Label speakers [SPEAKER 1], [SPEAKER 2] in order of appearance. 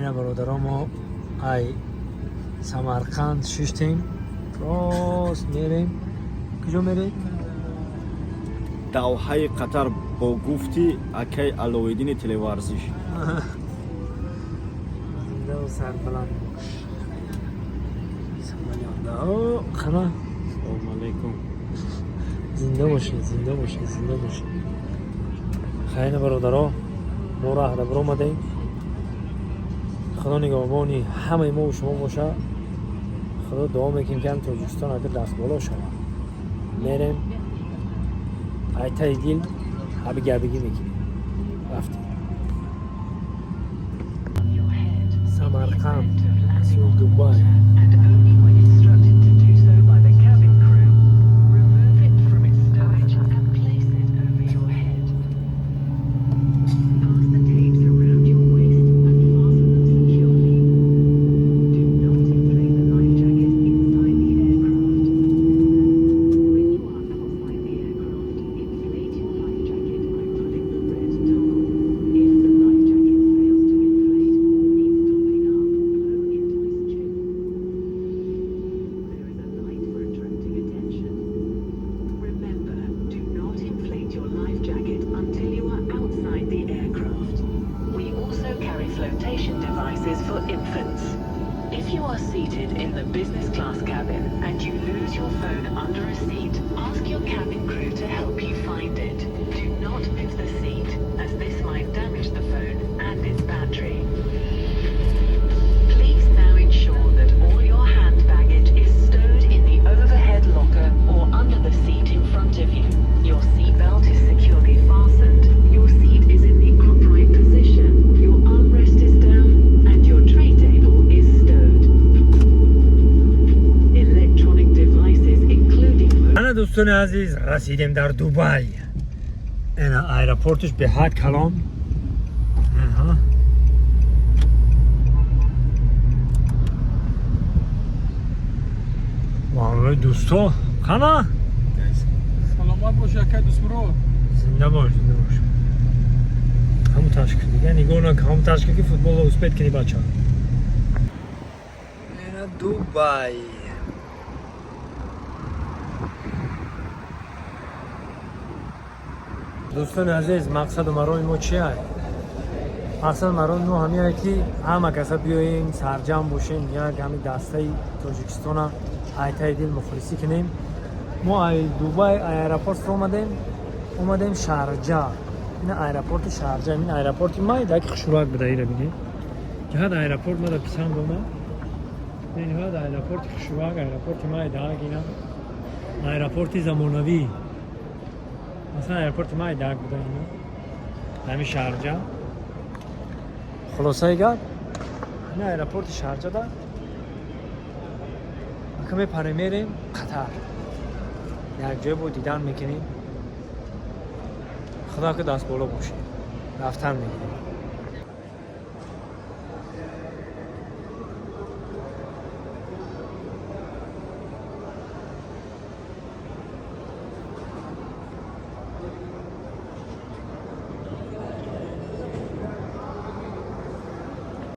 [SPEAKER 1] Айна, бародаро, мо ай Самарқанд шиштем, рост мерем. Куҷо мерем?
[SPEAKER 2] Давҳаи Қатар, бо гуфти акай Алоиддини телеварзиш.
[SPEAKER 1] Зиндаву сарбаланд бош. Самолётда қана.
[SPEAKER 2] Салому алайкум.
[SPEAKER 1] Зинда бошед, зинда бошед, зинда бошед. Хайна, бародаро, мо раҳда биромадем. Худо нигаҳбони ҳамаи мо шумо боша. Худо дуо мекунем, ки ҳам Тоҷикистон агар дастболо шавад. Мерем, айтаи дил ҳабигабигӣ мекунем. Рафтем. Самарқанд сӯи Дубай.
[SPEAKER 3] And only when instructed to do so by the cabin crew, remove it from its stowage and place it over your head. Pass the tapes around your waist and fasten them securely. Do not inflate the life jacket inside the aircraft. When you are outside the aircraft, inflate your life jacket by pulling the red toggle. If the life jacket fails to inflate or needs topping up, blow into this tube. There is a light for attracting attention. Remember, do not inflate your life jacket until you are outside the aircraft. We also carry flotation devices for infants. If you are seated in the business class cabin and you lose your phone under a seat, ask your cabin crew to help you find it. Do not move the seat, as this might damage the phone and its battery. Please now ensure that all your hand baggage is stowed in the overhead locker or under the seat in front of you. Your seatbelt is securely fastened, your seat is in the upright position, your armrest is down, and your tray table is stowed. Electronic devices, including
[SPEAKER 1] Ана, дӯстони азиз, расидем дар Дубай. Ина аэропорташ беҳад калон. Аҳа. Валлои, дӯсто, қана.
[SPEAKER 4] Саломат боши, акай Дӯстмурод.
[SPEAKER 1] Зинда бош, зинда бош. Ҳамун ташкил дига нигоҳ накун, ҳамун ташкил, ки футболро успеть кунӣ, бача. Ина Дубай. Дӯстони азиз, мақсаду мароми мо чи ай? Мақсаду мароми мо ҳамине, ки ҳама каса биёем, сарҷам бошем, як ҳами дастаи Тоҷикистона айтаи дил мухлисӣ кунем. Мо ай Дубай аэропорт омадем, омадем Шарҷа. Ин аэропорти Шарҷа, ин аэропорти майда, ки хушрӯак буда. Ира бинед, ҷиҳат аэропорт мада писанд омад. Бениҳоят аэропорти хушрӯак, аэропорти майдаак. Ина аэропорти замонавӣ, масалан, аэропорти майдаак буда ина ҳами Шарҷа. Хулосаи гап, ин аэропорти Шарҷада ака мепарем, мерем Қатар, якҷоя бо дидан мекунем. Худо ки даст боло бошем, рафтан мегирем.